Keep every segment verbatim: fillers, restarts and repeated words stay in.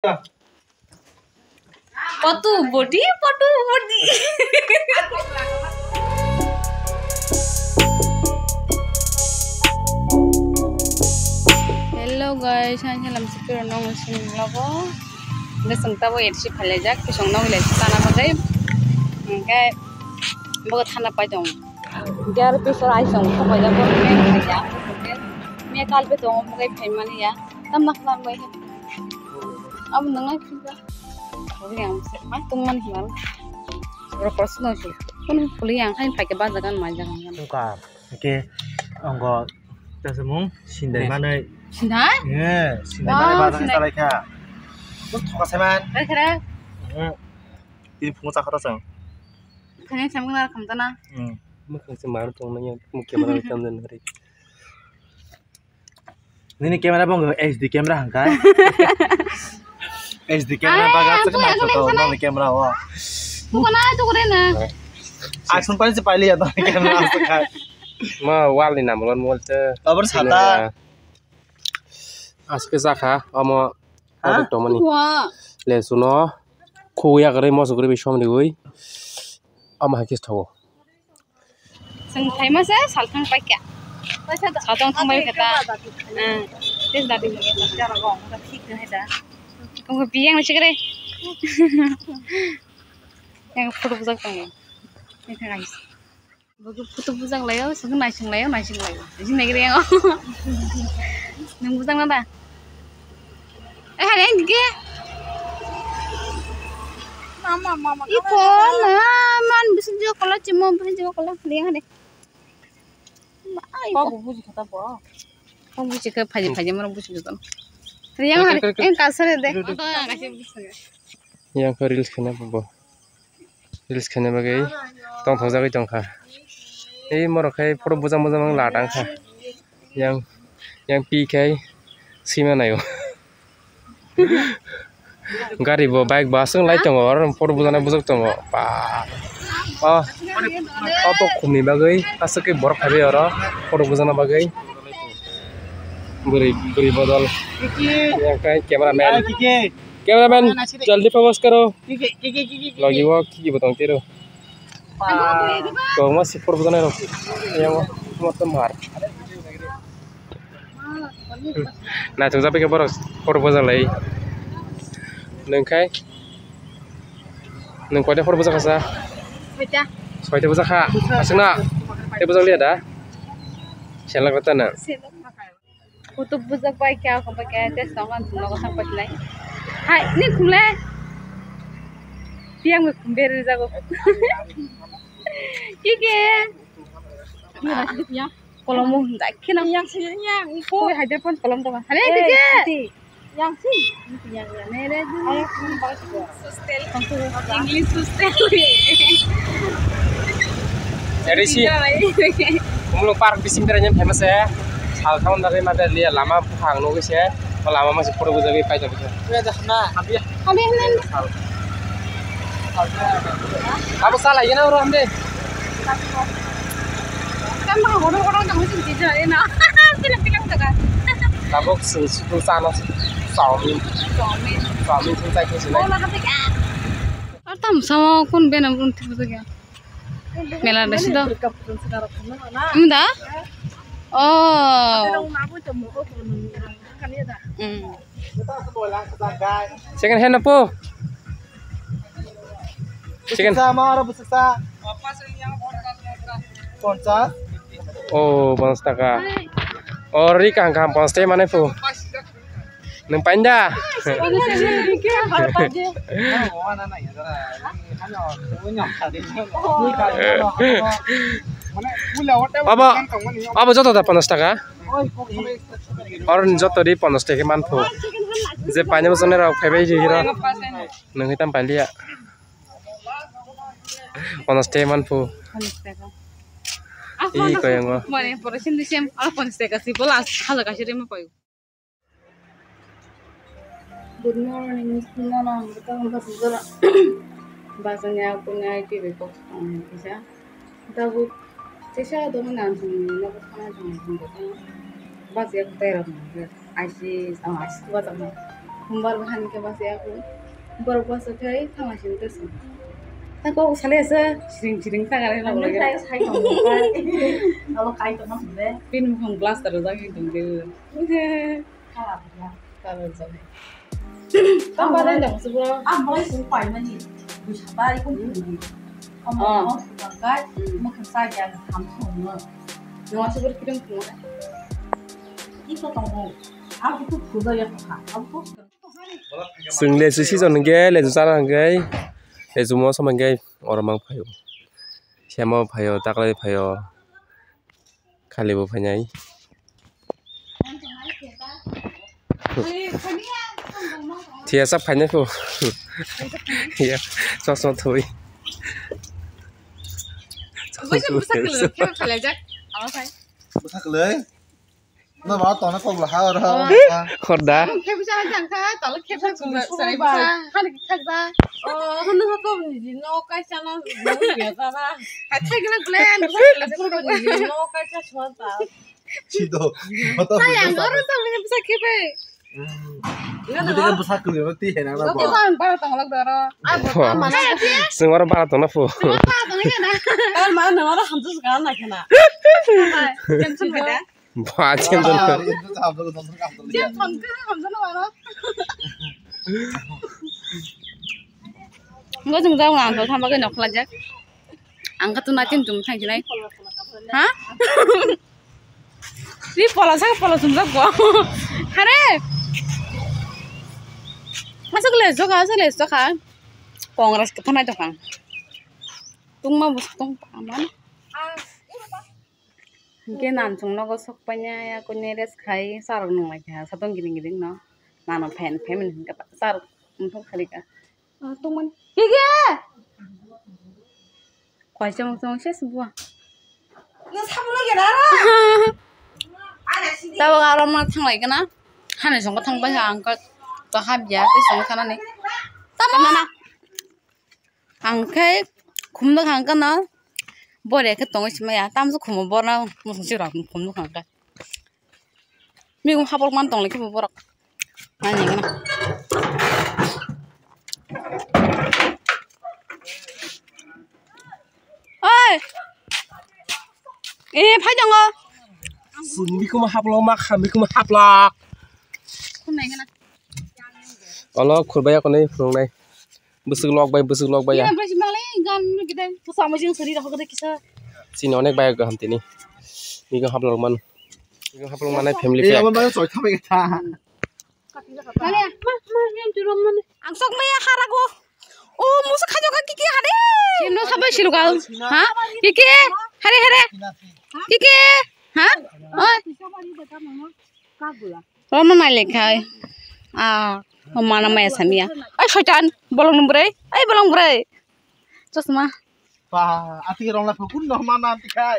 Patu body, patu body. Hello guys, hai salam sikir nong sini logo. Ngeseng tabo etsi phalajak, pisong nong ilai sana bagai. Engkai bogo thana pai tong. Gyar pisor ai song, khamai jak, bogo me khamai jak. Me kalpe tong, bogo phai mani ya. Tam nak lam bai. Abo nang ai khuja. Abo yang se, ma tung man himal. Ro kos no su. Kun kuli yang hai phai ke ba jagan ma jagan. Tungka, ke, anggo, ta semung, sindai manai. Sindai? Ye, sindai manai ba jagan salai kha. Bus thoka seman. Kare kare. Tini phungo chakha ta sang. Khane samung nar khamtana. Hmm. Mukhang se mar tong nang ya, mu camera kam den hari. Nini camera bong H D camera hangka. H D camera baga chak na to nini camera o. Tukuna tukure na. Asun pani se paili ya to camera asuk kha. Ma wal ni namlon mol te. Abor sata. Aske jakha omo. Product tongmani. Wa. Le suno. Khu ya gare mo sugri bi som rigui. Ama hakis thago. Seng thaima se salthang paikya. Salthang thang bai kata. Ah, tes dadi mo. Jara go, thik na heda. Kong ko biyang na chigre. Yang photo bujak tong. Ini thangai. Bagi photo bujak layo, seng naising layo, naising layo. Jing nagre yang. Nang bujak na da. Eh, hari yang gigi. Mama, mama. Iko na man bisin jo kola cimo bisin jo kola liang hari. Ai, kau bubu ji kata bo. Kau bubu ji ke phaji phaji mara bubu ji kata. Liang hari, eh, kasar de. Yang ke reels kena bo. Reels khaina bagwi tongthokjagwi tongkha. Ei morok khai photo bujang bujang la tangkha. Yang, yang pi khai swima naio. Gari bo, bike bo aswk lai tongo, oro photo bujana bujak tongo. Ba. O, o bokhumni bagwi aswk khe borok phaibai oro photo bujana bagwi. Bwrwi, bwrwi bodol. Yang khai camera man. Cameraman, jaldi focus karo. Logi o kiki bo tong tiro. Kok ma si photo bujana rok. Yang mo to mar. Na chung japi ke borok photo bujalai. Nung khai. Nung koita photo bujak kasa? Soita. Soita bujak kha. Aswk na. Te bujak liya da. Selak rata na. Kutu bujak bai kya ko bai kya test tong an nogo sang patlai. Hai, ni khumle. Tiang me khumber jago. Kike. Kolomo hunda kheno. Yang si yang. Ko hai de pon kolom to. Hale kike. Yang si. Yang yang. Nere. Ayo, English hostel. Eri si. Umlo park bising tera nyem famous eh. Sal thaun dare mate liya lama buphang nugwi se. Lama masi photo bujagwi paijak bisa. Abo salai gana oro hamde. Kan bang hono hono nang sing tija ena. Tilang tilang daga. Tabok sing sing sano. Chowmin. Chowmin. Chowmin sing chai sing. Ar tam samo kun bena bun thik thik ya. Mela da sido. Mda? Oh. Mm. Second hand apo. Second. Sama aro bisa. Ponchas. Oh, ponchas taka. Ori kaham kaham ponchas taka mane po. Nung painda. Abo, abo joto da ponchas taka. Or joto di ponchas taka manphu. Je painda bosong rok phaibai hiro. Nung hitam pailiya. Ponchas taka manphu. Ii koyongo. Mane pore sindi sem, aro ponchas taka si bola hala kasi rema payo. Good morning, no, no, no, no, no, no, no. Bazanya punya itu beko, bisa. Dabu, sisa dong nan sini, na ko sana sini sini ko. Bazanya ko tera mo, aisi, sama aisi tu bazanya. Hambar bahan ke basi aku. Borok basa thai thama sini terus. Tako sale asa siring siring ta gare na boleh. Sai sai tong kai. Abo kai tong mas de. Pin mung glass taru jagi tong de. Kala ya. Kala jagi. Tong ba dai dong subo. Ang boleh supai mani. Bisa bai kong. Ang boleh supai kai. Mungkin saja ham song. Nong subo kirim kuma. Iko tong. Aku tu kuda ya kha. Aku tu Chwng lechu season hwnkhe, lechu chana hwnkhe, lechu mosoma hwnkhe oro mang phaio. Semo phaio, taklai phaio, khalibo phainai. Thiya sak phainai pho. Ya, chosma thwi. Bwswk bwsa kwlwi khe phalajak, ama phai. Bwsa kwlwi? No, ma tongna kok la ha oro. Horda. Khe bisa jang kha, tala khe sa sarai bisa. Hani kha ba. O, hanu ko ni no kai sa no, no ya ba ba. Hai thai gna glen, no kai sa so ta. Chido. Sayang, oro sa bisa khe be. Ini kan besar kulit roti ya, nana. Roti bang, bara tong lok doro. Sing oro bara tong na pho. Bara tong na. Kan mana nang oro hamsu sekarang nak kena. Tension beda. Ba, chem to. Ah, itu tak apa, nonton kamu. Chem phone ke, phone ke, mana? Enggak, jeng jauh nang, sama ke nok lajak. Angkat tu natin tum thang jinai. Ha? Ni pola sa pola sum sa ko. Hare. Masuk le joka, masuk le joka. Congress ke thanai tokang. Tungma bus tung aman. Hingke nan chwng nogo sok paina ya kuni rest khai sarok nung lai kha satong gini gini no nano phen phen hingke sarok mthok khali ka tongmani hige koi chong chong se subua. Tabok aro ma thanglai gana hani chwng thang bai ang kha to habya tei chwng thanani tamo na. Ang khe khum nukha ang khe no bore khe tongwi sima ya tamsa khumo borok no muchung sirok khum nukha ang khe. Migum hapok man tong lai khe bo borok. Nani gana. Oi. Eh, phai tongo. Sini migum haplok ma kha migum haplok. Khum nai gana. Olo khurbai ya konai phunuknai. Bwswk lok bai, bwswk lok bai ya. Ina bai si malai gan gede, pusa mo jing sari rok gede kisa. Sini onek bai kaham tini. Migum haplok man. Migum haplok manai family pack. Abo bai soi thabai kha. Mane, ma, ma, yang tu rom mane. Ang sok maya harago. O, musa khajo ka kiki hare. Sino sabai siluka. Ha? Kiki? Hare, hare. Kiki? Ha? Oi. Rono nai lekha. Ah, mana maya samia. Ai soitan, bolong numbre. Ai bolong bre. Chosma. Pa, ati rong la phukun no mana tikai.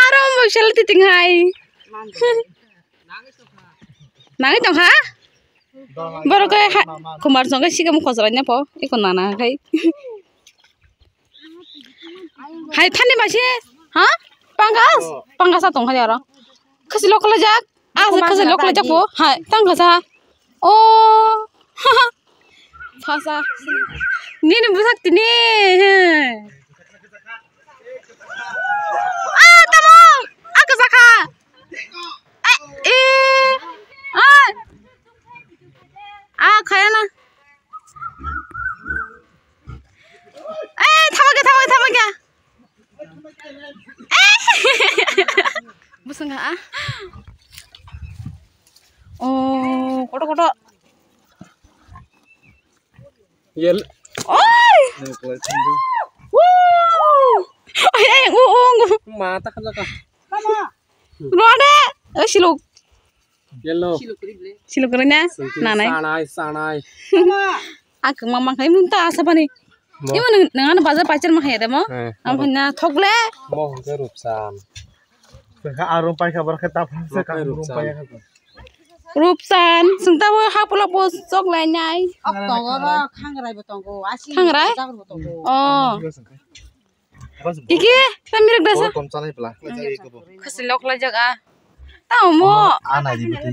Aro mo sel titing hai. Nangi tong ha? Borok ke ha, kumar song ke sikam khosra nya po. Iko nana khai. Hai thani ba se, ha? Pangkas? Pangkas atong hai aro. Khasi lok kala jak. Ah, khasi lok kala jak po. Hai, tang khasa. Oh. Khasa. Nini bwsak tini. Ah, tamo. Ah, khasa kha. Eh, eh. Ah. Ah, khaya na. Eh, thama khe, thama khe, thama khe. Eh. Busung ha. Oh, koto, koto. Yel. Oi. Woo. Oi, eh, u, u, u. Ma ta khala ka. Rode. Eh, siluk. Yellow. Siluk rina. Nanai. Sanai, sanai. Akung mama khai mun ta asa pani. Imo nang ano bazar pachar ma khai demo. Am khai na thokle. Mo hongke rupsan. Sengkha arum pai khabar khe ta phang se ka rum pai kha. Rupsan, sengta bo hapula bo sok lai nai. Ok tongo ro khangrai bo tongo. Asi khangrai? Bo tongo. Oh. Iki, ta mirik dasa. Kom chanai pla. Khasi lok lai jaga. Ta omo. Ana di bete.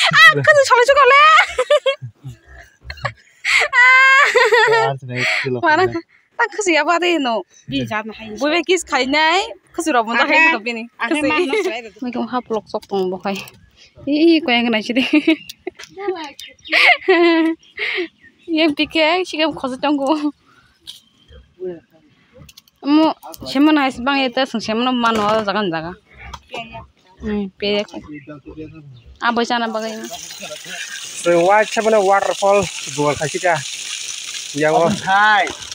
Ah, khajak salai chukole. Mana tak khasi ya bade no. Bui be kis khainai, khasi rok mo tak khai bini. Mui kong hap lok sok tong bo khai. Ih, koyang nai sidi. Yang pike, sigam khosa tong ko. Mo, semon hai bang eta sung semon mano jaga jaga. Hmm, pere ko. Abo chana bagai. So, wa chapana waterfall dual khasika. Yang o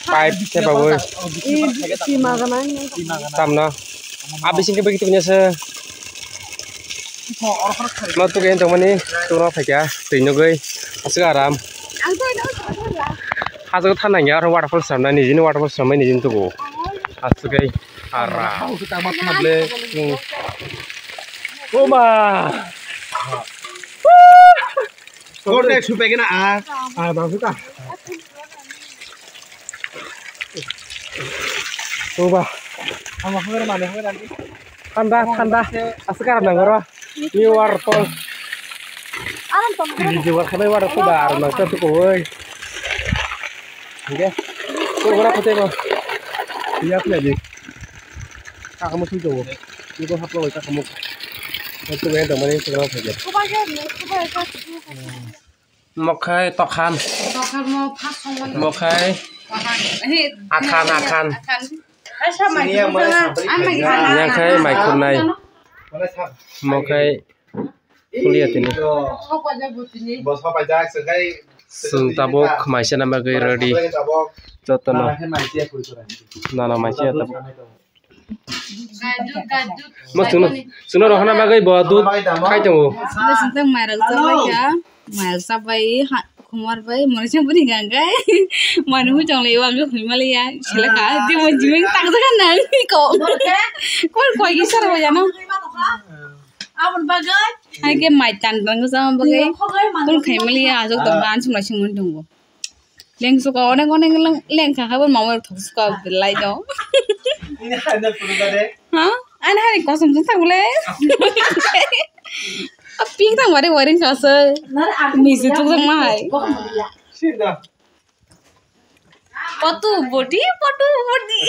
pipe se bagai. Tamna. Abising ke begitu punya se. Ma tu ke tongmani tu no phaikya twi nugui aswk aram. Hajak thanang ya oro waterfall samna nijini waterfall samai nijini tugu aswk ai aram. Oma. Korte supe kena a. A bangsu ka. Tuba. Thanda, thanda. Aswk aram nangoro. New waterfall. Aram tong. Video khamai waterfall da aram nangsa tu koi. Oke. Ko gora kote ko. Iya pula di. Kakamu sui jawo. Iko haplo wai kakamu. Itu yang teman ini segala saja. Mokhai tokhan. Mokhai athan, athan. Yang khai mai khurnai. Mokhai kulia tini. Sung tabuk maisa na bagwi ready. Jotono. Nana maisa tabuk. Mo chwngno, chwngno rohorna bagwi bo dud khai tongo. Bising tang mairok chabai kha, mairok chabai ha, khumar bai, mani se buni gang kai. Mani hui chong le, wang hui mali ya, sele ka, di mo jimeng tak jaga nang ko. Kon koi ki sar ho jano. Abon bagai. Hai ke mai tan bang sa bagwi. Kon khai mali ya, ajok to ban sung la sung mun tongo. Lengsuka onek onek leng, lengkha kha bo mama thok suka belai do. Ini hanya pura de. Ha? Ani hari kosong jung thang le. A pink thang bare waring kha se. Nisi thok jang ma hai. Sida. Patu boti, patu boti.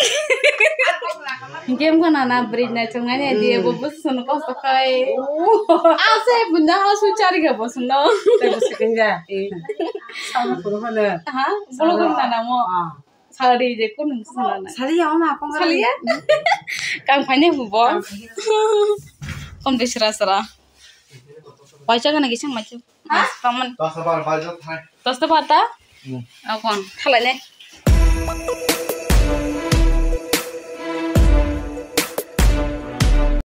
Game ko nana bridge na chunga ne di bo bus sun kosto khai. Ase bunda ha su chari ga bus no. Te bus kin ja. Eh. Sama puro hana. Ha? Bolo ko nana mo. Ah. Sali je ko nung sana na. Sali ya ma kong. Sali ya? Kang phane bu bo. Kom de sra sra. Wacha kana kisang machu. Ha? Paman. Dosta bar bajo thai. Dosta bar ta? Hmm. Akon. Thalai ne.